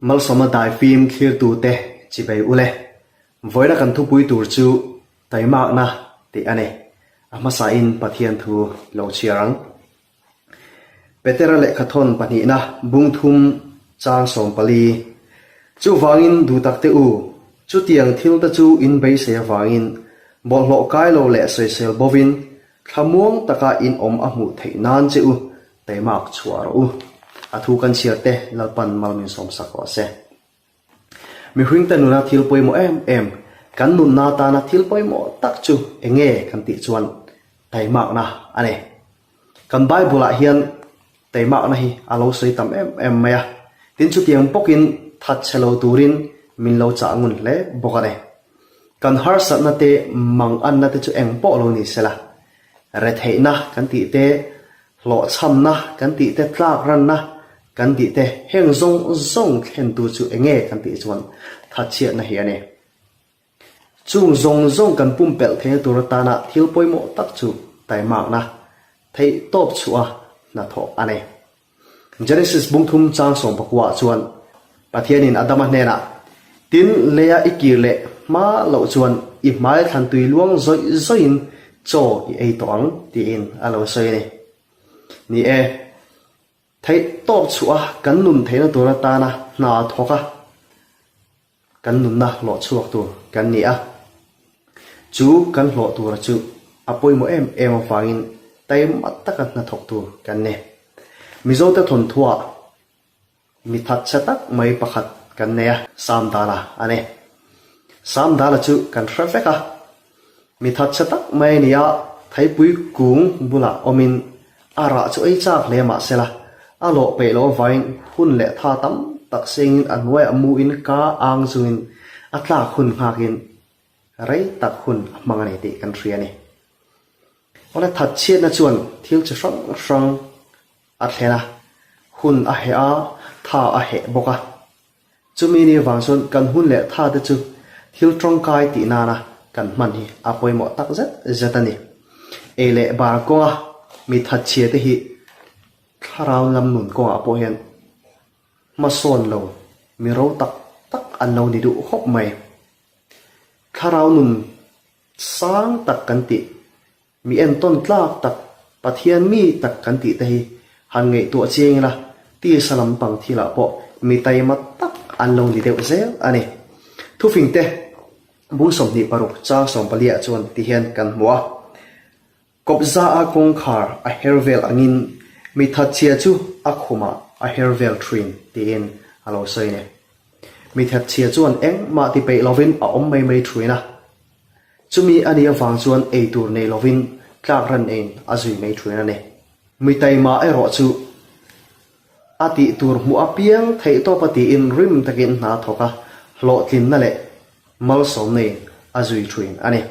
Malsawma daifim thlirtute chibei ule. Vawiina kan thupui tur chu taimakna tih a ni. A hmasain Pathian thu lo chhiar ang. Petera lehkhathawn pahnihna bungthum chang 14. Chuvangin duhtakte u, chutiang thilte chu in beisei avangin bawlhhlawh kai lo leh sawisel bovin thlamuang taka in awm a hmuh theih nan che u taimak chhuah rawh u. A thu kan chhiar te Lalpan mal min sawmsak rawh se. Mihringte nuna thil pawimawh em em, kan nunna atana thil pawimawh tak chu eng nge kan tih chuan taimakna a ni. Kan Bible-ah hian taimakna hi a lo sawi tam em em mai a, tin chutiang bawkin that chhe lo turin min lo chah ngun hle bawk a ni. Kan harsatna te manganna te chu eng pawh lo ni sela, retheihna kan tih te, Hlawhchhamna kan tih te, tlak ranna kan tih te, heng zawng zawng thlentu chu eng nge kan tih chuan thatchhiatna hi a ni. Chung zawng zawng kan pumpelh theihna tur atana thil pawimawh tak chu taimakna, theihtawp chhuah a hnathawh a ni. Genesis bungthum chang 19 ah chuan Pathianin Adama hnenah, Tin, leia i kir leh hma loh chuan i hmai thlan tui luang zawih zawihin chaw i ei tawh ang, tiin a lo sawi a ni. Ni e, theih tawp chhuah a kan nun theihna tur atana hna thawk a kan nunna hlawh chhuak tur kan ni a. Chu kan hlawh tura chu a pawimawh em em avangin taima taka hna thawk tur kan ni. Mizote thawnthuah Mi thatchhe tak mai pakhat kan nei a, Samdala a ni. Samdala chu kan hre vek a, mi thatchhe tak mai a ni a, thaipui kung bulah awmin a rah chu ei chak hle mah sela, a lawh peih loh avangin hun leh tha tam tak sengin a hnuaiah muin ka ang chungin a tlak hun nghakin rei tak hun a hmang a ni tih kan hria a ni. Awle thatchhiatna chuan thil chi hrang hrang a thlen a, hun a heh a, tha a heh bawk a. Chumi ni vang chuan kan hun leh tha te chu thil tawngkai tih nana kan hman hi a pawimawh tak zet zet a ni. Ei leh bar kawnga mi thatchhia te hi thlarau lam nun kawngah pawh hian hmasawn lo mi ro tak tak an lo ni duh khawp mai. Thlarau nun sang tak kan tih Mi entawn tlak tak, Pathian mi tak kan tih te hi han ngaihtuah chiang ila, tisa lampang thilah pawh mi taima tak an lo ni deuh zel a ni. Thufing te bung 26 chang 14 ah chuan ti hian kan hmu a, Kawpza a kawngkhar a her vel angin mi thatchhia chu a khumah a her vel thin tiin a lo sawi a ni. Mi thatchhia chuan engmah ti peih lovin a awm mai mai thin a. Chumi a nih avang chuan ei tur nei lovin tlak ran ein a zui mai thuin a ni. Mi taima erawh chu a tih tur hmuh apiang theihtawp a tiin rim takin hna thawk a, hlawhtlinna leh malsawm neiin a zui thuin a ni.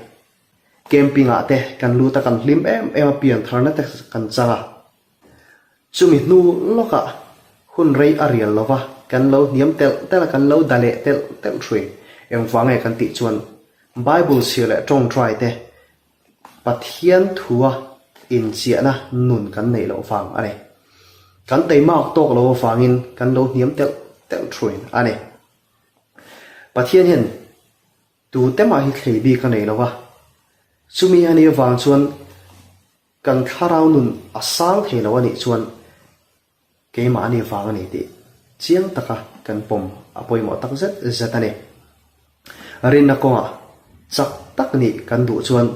Camping ah te kan lut a kan hlim em em a piantharna te kan chang a. Chumi hnu lawkah hun rei a rial lova kan lo hniam telh telh a, kan lo da leh telh telh thin. Engvang nge kan tih chuan Bible chhir leh tawngtai te Pathian thua inchiahna nun kan neih loh vang a ni. Kan teimak tawk lo avangin kan lo hniam telh telh thin a ni. Pathian hian tute mah hi thlei bik a nei lova, chumi a nih avang chuan Kan thlarau nun a sang thei lo a nih chuan keimah a nih vang a ni tih chiang taka kan pawm a pawimawh tak zet zet a ni. Rinna kawngah chak tak nih kan duh chuan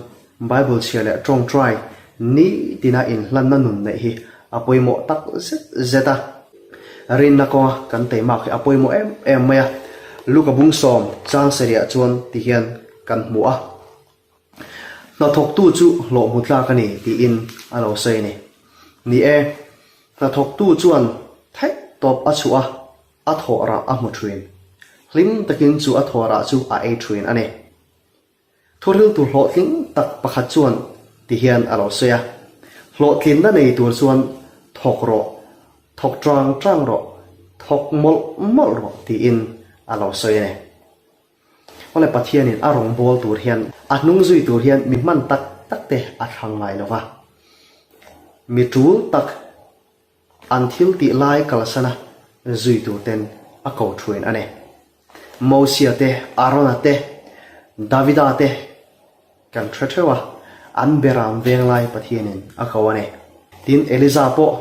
Bible chhiar leh tawngtai nitina inhlanna nun neih hi a pawimawh tak zet zet a. Rinna kawnga kan teimak hi a pawimawh em em mai a, Luka bung sawm chang seriah chuan tihian kan hmu a. Hnathawktu chu hlawh hmu tlak a ni tiin a lo sawi a ni. Ni e, hnathawktu chuan theih tawp a chhuah a, a thawh rah a hmu thin. Hlim takin chu a thawh rah chu a ei thin a ni. Thuriltu hlawhtling tak pakhat chuan ti hian a lo sawi a, Hlawhtlinna nei tur chuan thawk rawh, thawk tang tang rawh, thawk mawlh mawlh rawh tiin a lo sawi a ni. Awle Pathianin a rawn bawl tur hian a hnung zui tur hian mi hman tak tak te a thlang ngai lo va. Mi tul tak an thil tih lai kalsana zui tur ten A ko thuin a ni. Mosia te, Arona te, Davida te kan hre theuh a, an beram veng lai Pathianin a ko a ni. Tin, Eliza pawh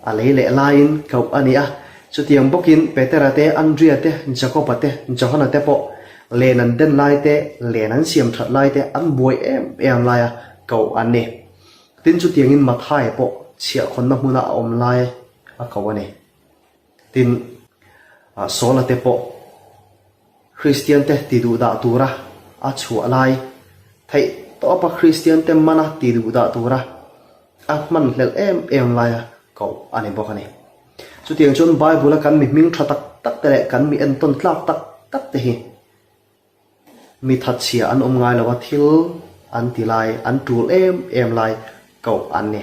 a lei leh laiin koh a ni a, chutiang bawkin Petera te, Andria te, Jakoba te, Johana te pawh len an den lai te, len an siam that lai te an buai em em laia koh an ni. Tin, chutiangin Mathaia pawh chhiahkhawnna hmuna a awm lai a ko a ni. Tin, Saula te pawh Kristian te ti duh dah tura a chhuah lai, theih tawpa Kristian te mana ti duh dah tura a hman hlelh em em laia koh a ni bawk a ni. Chutiang chuan Bible-a kan mi hming tha tak tak te leh kan mi entawn tlak tak tak te hi Mi thatchhia an awm ngai lo a, thil an ti lai, an tul em em lai koh an ni.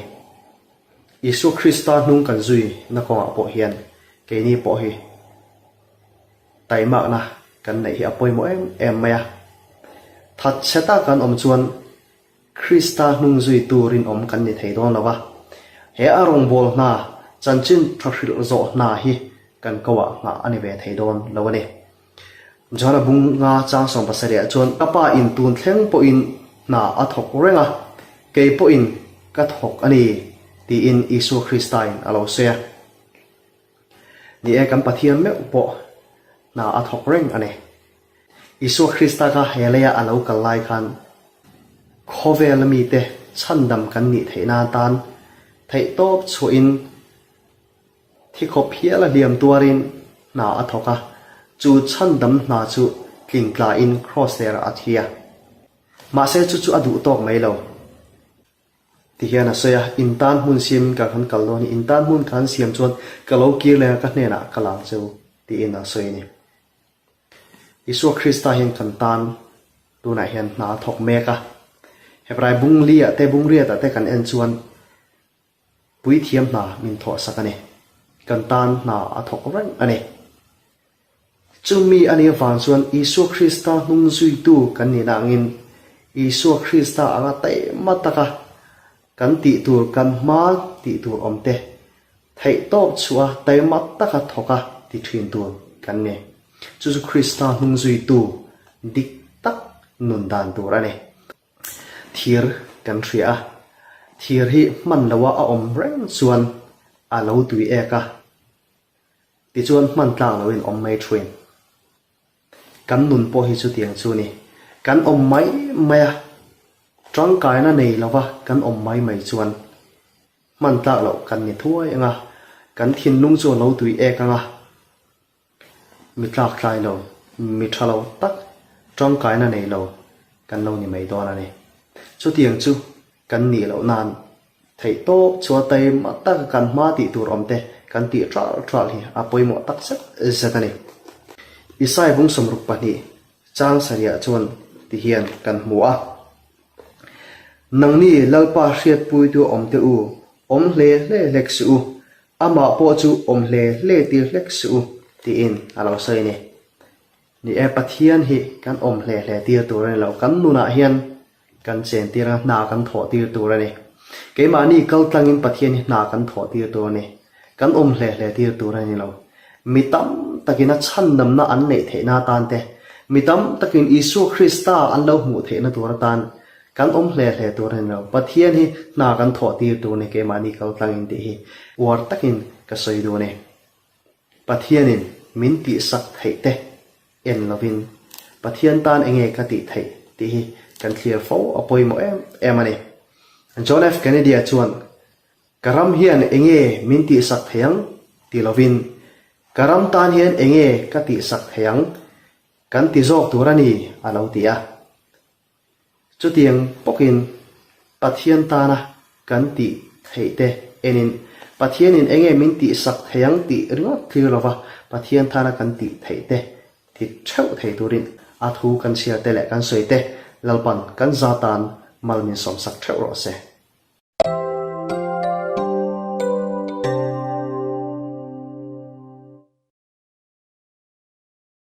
Isua Krista hnung kan zui na kawngah pawh hian keini pawh hi taimakna kan neih hi a pawimawh em em mai a. Thatchhe tak kan awm chuan Krista hnung zuitu rinawm kan ni thei dawn lo va, he a rawngbâwl hna, chanchin tha hrilh zawh hna hi kan koah nghah a ni ve thei dawn lo a ni. Johana bung nga chang 70 ah chuan, Ka Pa in tun thleng pawhin hna a thawk reng a, kei pawhin ka thawk a ni, tiin Isua Krista in a lo sawi a. Ni e, kan Pathian meuh pawh hna a thawk reng a ni. Isua Krista kha he leia a lo kal lai khan khawvela mite chhandam kan nih theihna atan theihtawp chhuahin thi khawp hial a hliam tuarin hna a thawk a, chu chhandam hna chu tlingtlain kraws lerah a thi a. Mahse chu chu a duh tawk mai lo. Ti hian a sawi a, In tan hmun siamin ka han kal dawn hi, in tan hmun ka han siam chuan ka lo kir leng a, ka hnenah ka lang che u, tiin a sawi a ni. Isua Krista hian kan tan tunah hian hna a thawk mek a. Hebrai bung li ah te bung riat ah te kan en chuan puithiam hna min thawh sak a ni. Kan tan hna a thawk reng a ni. Chumi a nih avang chuan Isua Krista hnung zuitu kan nihna angin Isua Krista anga taima taka kan tih tur kan hma tih tur awm te Theihtawp chhuah a taima taka thawk a ti thin tur kan ni. Chu chu Krista hnung zuitu dik tak nun dan tur a ni. Thir kan hria a, thir hi hman loha a awm reng chuan a lo tui ek a, tichuan hman tlak loin awm mai thin. Kan nun pawh hi chutiang chu ni. Kan awm mai mai a, tangkaina nei lova kan awm mai mai chuan Hman tlak loh kan ni thuai ang a, kan thinlung chu a lo tui ek ang a, mi tlak tlai lo, mi tha lo tak, tangkaina nei lo kan lo ni mai dawn a ni. Chutiang chu kan nih loh nan theih tawp chu a taima taka kan hma tih tur awm te kan tih ṭal ṭal hi a pawimawh tak zet zet a ni. Isai bung 62 chang sarihah chuan tihian kan hmu a. Nangni Lalpa hriatpuitu awm teh u, awm hle hle hlek suh u, amah pawh chu awm hle hle tir hlek suh u, tiin a lo sawi a ni. Ni e, Pathian hi kan awm hle hle tir tur a ni lo, kan nunah hian kan chen tir a, hna kan thawh tir tur a ni. Keimahni kal tlangin Pathian hi hna kan thawh tir tur a ni. Kan awm hle hle tir tur a ni lo. Mi tam takin a chhandamna an neih theihna atan te, mi tam takin Isua Krista an lo hmuh theihna tur atan kan awm hle hle tur a ni lo. Pathian hi hna kan thawh tir tur a ni keimahni kal tlangin tih hi uar takin ka sawi duh a ni. Pathianin min tihsak theih te en lovin Pathian tan enge ka tih theih tih hi kan thlir fo a pawimawh em em a ni. John F. Kennedy-a chuan Ka ram hian enge min tihsak thei ang? ti lovin, Ka ram tan hian enge ka tihsak thei ang? kan ti zawk tur a ni, a lo ti a. Chutiang bawkin Pathian tana kan tih theih te enin Pathianin enge min tihsak thei ang tih ringawt thlir lova Pathian tana kan tih theih te ti theuh thei turin a thu kan chhiar te leh kan sawi te Lalpan kan za tan mal min sawmsak theuh rawh se.